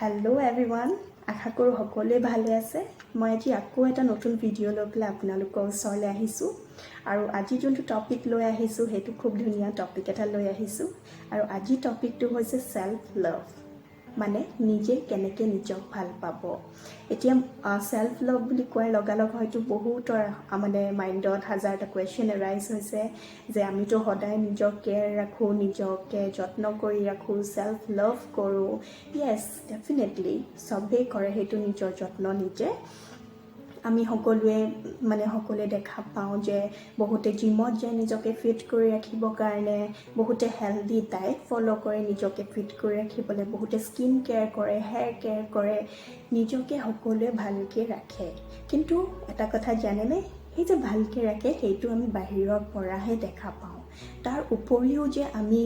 Hello' everyone, আশা কৰোঁ সকলোৱে ভালে আছে। মই আজি আকৌ এটা নতুন ভিডিঅ' লৈ পেলাই আপোনালোকৰ ওচৰলৈ আহিছোঁ আৰু আজি যোনটো টপিক লৈ আহিছোঁ, সেইটো খুব ধুনীয়া টপিক এটা লৈ আহিছোঁ। আৰু আজি টপিকটো হৈছে ছেল্ফ লাভ, মানে নিজে কেনেকৈ নিজক ভাল পাব। এতিয়া ছেল্ফ লাভ বুলি কোৱাৰ লগালগ হয়তো বহুতৰ মানে মাইণ্ডত হাজাৰটা কুৱেশ্যন এৰাইজ হৈছে যে আমিতো সদায় নিজৰ কেয়াৰ ৰাখোঁ, নিজকে যত্ন কৰি ৰাখোঁ, ছেল্ফ লাভ কৰোঁ। য়েছ, ডেফিনেটলি চবেই কৰে সেইটো, নিজৰ যত্ন নিজে। আমি সকলোৱে মানে সকলোৱে দেখা পাওঁ যে বহুতে জিমত যায় নিজকে ফিট কৰি ৰাখিবৰ কাৰণে, বহুতে হেল্ডি ডায়েট ফ'ল' কৰে নিজকে ফিট কৰি ৰাখিবলৈ, বহুতে স্কিন কেয়াৰ কৰে, হেয়াৰ কেয়াৰ কৰে, নিজকে সকলোৱে ভালকৈ ৰাখে। কিন্তু এটা কথা জানেনে? সেই যে ভালকৈ ৰাখে, সেইটো আমি বাহিৰৰ পৰাহে দেখা পাওঁ। তাৰ উপৰিও যে আমি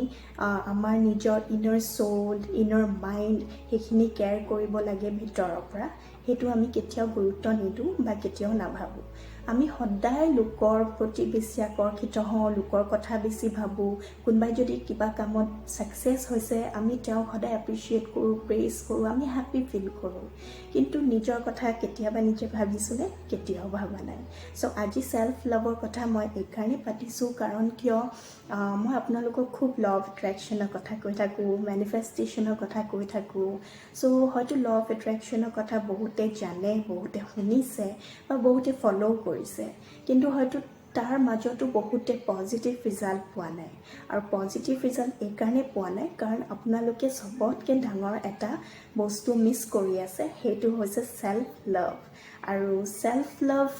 আমাৰ নিজৰ ইনাৰ চ'ল, ইনাৰ মাইণ্ড, সেইখিনি কেয়াৰ কৰিব লাগে ভিতৰৰ পৰা, সেইটো আমি কেতিয়াও গুৰুত্ব নিদিওঁ বা কেতিয়াও নাভাবোঁ। আমি সদায় লোকৰ প্ৰতি বেছি আকৰ্ষিত হওঁ, লোকৰ কথা বেছি ভাবোঁ। কোনোবাই যদি কিবা কামত ছাকচেছ হৈছে, আমি তেওঁক সদায় এপ্ৰিচিয়েট কৰোঁ, প্ৰেইজ কৰোঁ, আমি হেপ্পী ফিল কৰোঁ। কিন্তু নিজৰ কথা কেতিয়াবা নিজে ভাবিছোঁনে? কেতিয়াও ভবা নাই। চ' আজি ছেল্ফ লাভৰ কথা মই এইকাৰণেই পাতিছোঁ, কাৰণ কিয় মই আপোনালোকক খুব ল অফ এট্ৰেকশ্যনৰ কথা কৈ থাকোঁ, মেনিফেষ্টেশ্যনৰ কথা কৈ থাকোঁ। চ' হয়তো ল অফ এট্ৰেকশ্যনৰ কথা বহুতে জানে, বহুতে শুনিছে বা বহুতে ফ'ল' কৰিছে, কিন্তু হয়তো তাৰ মাজতো বহুতে পজিটিভ ৰিজাল্ট পোৱা নাই। আৰু পজিটিভ ৰিজাল্ট এইকাৰণেই পোৱা নাই, কাৰণ আপোনালোকে চবতকৈ ডাঙৰ এটা বস্তু মিছ কৰি আছে, সেইটো হৈছে ছেল্ফ লাভ। আৰু ছেল্ফ লাভ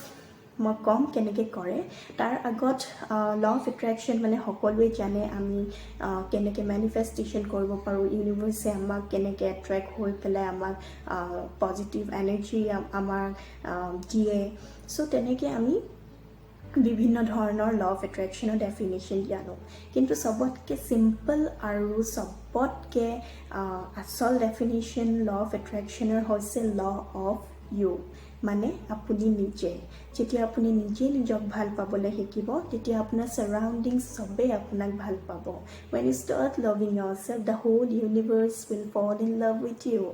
মই ক'ম কেনেকৈ কৰে। তাৰ আগত ল অফ এট্ৰেকশ্যন মানে সকলোৱে জানে, আমি কেনেকৈ মেনিফেষ্টেশ্যন কৰিব পাৰোঁ, ইউনিভাৰ্ছে আমাক কেনেকৈ এট্ৰেক্ট হৈ পেলাই আমাক পজিটিভ এনাৰ্জি আমাক দিয়ে। চ' তেনেকৈ আমি বিভিন্ন ধৰণৰ ল অফ এট্ৰেকশ্যনৰ ডেফিনেশ্যন জানো। কিন্তু চবতকৈ চিম্পল আৰু চবতকৈ আচল ডেফিনেশ্যন ল অফ এট্ৰেকশ্যনৰ হৈছে ল অফ ইউ, মানে আপুনি নিজে। যেতিয়া আপুনি নিজে নিজক ভাল পাবলৈ শিকিব, তেতিয়া আপোনাৰ ছাৰাউণ্ডিংছ চবেই আপোনাক ভাল পাব। When you start loving yourself, the whole universe will fall in love with you.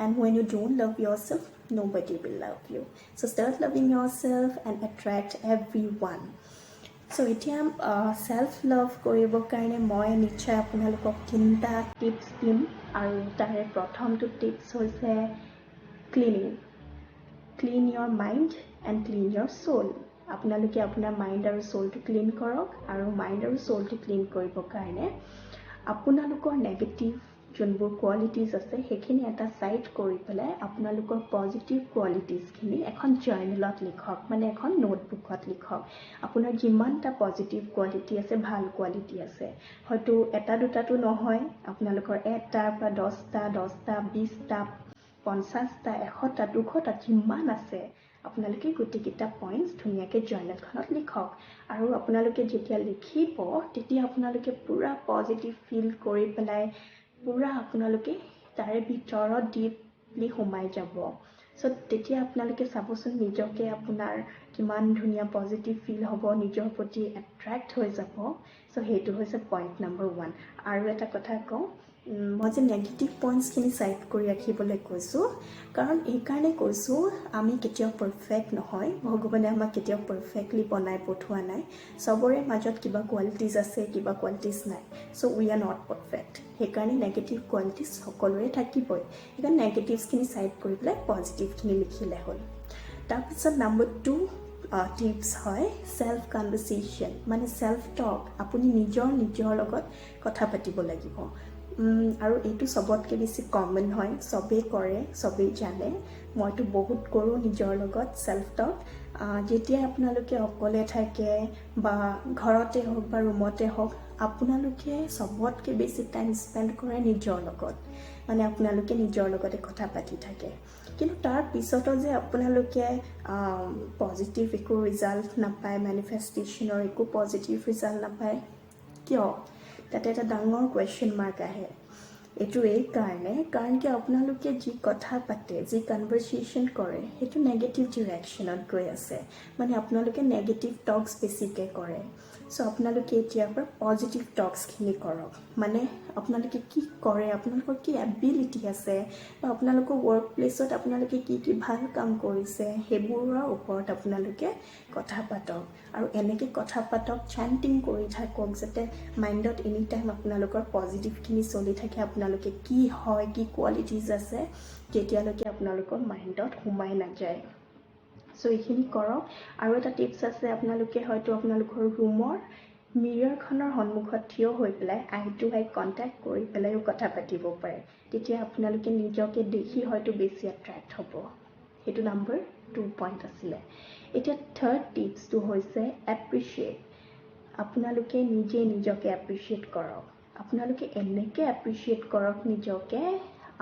And when you don't love yourself, nobody will love you. So start loving yourself and attract everyone. চ' এতিয়া self লাভ কৰিবৰ কাৰণে মই নিশ্চয় আপোনালোকক তিনিটা tips দিম। আৰু তাৰে প্ৰথমটো টিপছ হৈছে cleaning. Clean your mind and clean your soul. আপোনালোকে আপোনাৰ মাইণ্ড আৰু চ'লটো ক্লিন কৰক। আৰু মাইণ্ড আৰু চ'লটো ক্লিন কৰিবৰ কাৰণে আপোনালোকৰ নেগেটিভ যোনবোৰ কোৱালিটিজ আছে, সেইখিনি এটা ছাইড কৰি পেলাই আপোনালোকৰ পজিটিভ কোৱালিটিজখিনি এখন জাৰ্নেলত লিখক, মানে এখন নোটবুকত লিখক। আপোনাৰ যিমানটা পজিটিভ কোৱালিটি আছে, ভাল কোৱালিটি আছে, হয়তো এটা দুটাটো নহয়, আপোনালোকৰ এটাৰ পৰা 10টা, 10টা, 20টা, 50টা, 100টা, 200টা, যিমান আছে, আপোনালোকে গোটেইকেইটা পইণ্টছ ধুনীয়াকৈ জাৰ্নেলখনত লিখক। আৰু আপোনালোকে যেতিয়া লিখিব, তেতিয়া আপোনালোকে পূৰা পজিটিভ ফিল কৰি পেলাই পূৰা আপোনালোকে তাৰে ভিতৰত ডিপলি সোমাই যাব। চ' তেতিয়া আপোনালোকে চাবচোন নিজকে, আপোনাৰ কিমান ধুনীয়া পজিটিভ ফিল হ'ব, নিজৰ প্ৰতি এট্ৰেক্ট হৈ যাব। চ' সেইটো হৈছে পইণ্ট নম্বৰ 1। আৰু এটা কথা কওঁ, মই যে নেগেটিভ পইণ্টছখিনি ছাইড কৰি ৰাখিবলৈ কৈছোঁ, কাৰণ এইকাৰণে কৈছোঁ, আমি কেতিয়াও পাৰফেক্ট নহয়। ভগৱানে আমাক কেতিয়াও পাৰফেক্টলি বনাই পঠোৱা নাই। চবৰে মাজত কিবা কোৱালিটিজ আছে, কিবা কোৱালিটিজ নাই। So we are not perfect. সেইকাৰণে নেগেটিভ কোৱালিটিজ সকলোৰে থাকিবই। সেইকাৰণে নেগেটিভছখিনি ছাইড কৰি পেলাই পজিটিভখিনি লিখিলে হ'ল। তাৰপিছত নাম্বাৰ 2 টিপছ হয় ছেল্ফ কনভাৰ্চেশ্যন, মানে ছেল্ফ টক। আপুনি নিজৰ নিজৰ লগত কথা পাতিব লাগিব। আৰু এইটো চবতকৈ বেছি কমন হয়, চবেই কৰে, চবেই জানে। মইতো বহুত কৰোঁ নিজৰ লগত ছেল্ফ টক। যেতিয়া আপোনালোকে অকলে থাকে বা ঘৰতে হওক বা ৰুমতে হওক, আপোনালোকে চবতকৈ বেছি টাইম স্পেণ্ড কৰে নিজৰ লগত, মানে আপোনালোকে নিজৰ লগতে কথা পাতি থাকে। কিন্তু তাৰ পিছতো যে আপোনালোকে পজিটিভ একো ৰিজাল্ট নাপায়, মেনিফেষ্টেশ্যনৰ একো পজিটিভ ৰিজাল্ট নাপায়, কিয়? তাতে এটা ডাঙৰ কুৱেশ্যন মাৰ্ক আহে। এইটো এইকাৰণে, কাৰণ কি আপোনালোকে যি কথা পাতে, যি কনভাৰ্চেশ্যন কৰে, সেইটো নেগেটিভ ডিৰেকশ্যনত গৈ আছে। মানে আপোনালোকে নেগেটিভ টকছ বেছিকৈ কৰে। চ' আপোনালোকে এতিয়াৰ পৰা পজিটিভ টক্সখিনি কৰক। মানে আপোনালোকে কি কৰে, আপোনালোকৰ কি এবিলিটি আছে বা আপোনালোকৰ ৱৰ্ক প্লেচত আপোনালোকে কি কি ভাল কাম কৰিছে, সেইবোৰৰ ওপৰত আপোনালোকে কথা পাতক আৰু এনেকৈ কথা পাতক, চেণ্টিং কৰি থাকক, যাতে মাইণ্ডত এনি টাইম আপোনালোকৰ পজিটিভখিনি চলি থাকে। আপোনালোকে কি হয়, কি কোৱালিটিজ আছে, যেতিয়ালৈকে আপোনালোকৰ মাইণ্ডত সোমাই নাযায়। চ' এইখিনি কৰক। আৰু এটা টিপছ আছে, আপোনালোকে হয়তো আপোনালোকৰ ৰুমৰ মিৰৰখনৰ সন্মুখত থিয় হৈ পেলাই আই টু আই কণ্টেক্ট কৰি পেলাইও কথা পাতিব পাৰে। তেতিয়া আপোনালোকে নিজকে দেখি হয়তো বেছি এট্ৰেক্ট হ'ব। সেইটো নাম্বাৰ 2 পইণ্ট আছিলে। এতিয়া থাৰ্ড টিপছটো হৈছে এপ্ৰিচিয়েট। আপোনালোকে নিজে নিজকে এপ্ৰিচিয়েট কৰক। আপোনালোকে এনেকৈ এপ্ৰিচিয়েট কৰক নিজকে,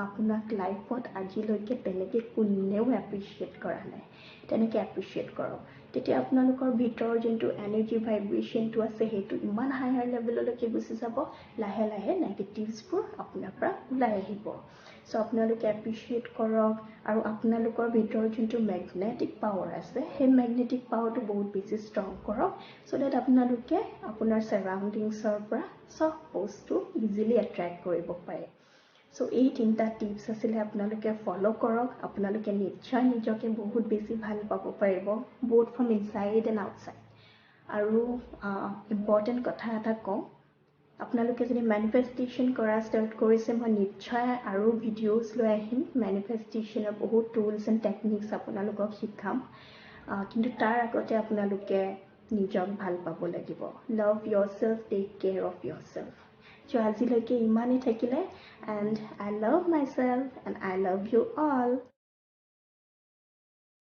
আপোনাক লাইফত আজিলৈকে তেনেকৈ কোনেও এপ্ৰিচিয়েট কৰা নাই, তেনেকৈ এপ্ৰিচিয়েট কৰক। তেতিয়া আপোনালোকৰ ভিতৰৰ যোনটো এনাৰ্জি ভাইব্ৰেশ্যনটো আছে, সেইটো ইমান হায়াৰ লেভেললৈকে গুচি যাব, লাহে লাহে নেগেটিভছবোৰ আপোনাৰ পৰা ওলাই আহিব। চ' আপোনালোকে এপ্ৰিচিয়েট কৰক আৰু আপোনালোকৰ ভিতৰত যোনটো মেগনেটিক পাৱাৰ আছে, সেই মেগনেটিক পাৱাৰটো বহুত বেছি ষ্ট্ৰং কৰক, চ' ডেট আপোনালোকে আপোনাৰ ছাৰাউণ্ডিংছৰ পৰা চব বস্তু ইজিলি এট্ৰেক্ট কৰিব পাৰে। চ' এই তিনিটা টিপছ আছিলে, আপোনালোকে ফ'ল' কৰক। আপোনালোকে নিশ্চয় নিজকে বহুত বেছি ভাল পাব পাৰিব, both from inside and outside. আৰু ইম্পৰ্টেণ্ট কথা এটা কওঁ, আপোনালোকে যদি মেনিফেষ্টেশ্যন কৰা ষ্টাৰ্ট কৰিছে, মই নিশ্চয় আৰু ভিডিঅ'জ লৈ আহিম। মেনিফেষ্টেশ্যনৰ বহুত টুলছ এণ্ড টেকনিক্স আপোনালোকক শিকাম। কিন্তু তাৰ আগতে আপোনালোকে নিজক ভাল পাব লাগিব। Love yourself, take care of yourself. So আজিলৈকে ইমানেই থাকিলে and I love myself and I love you all.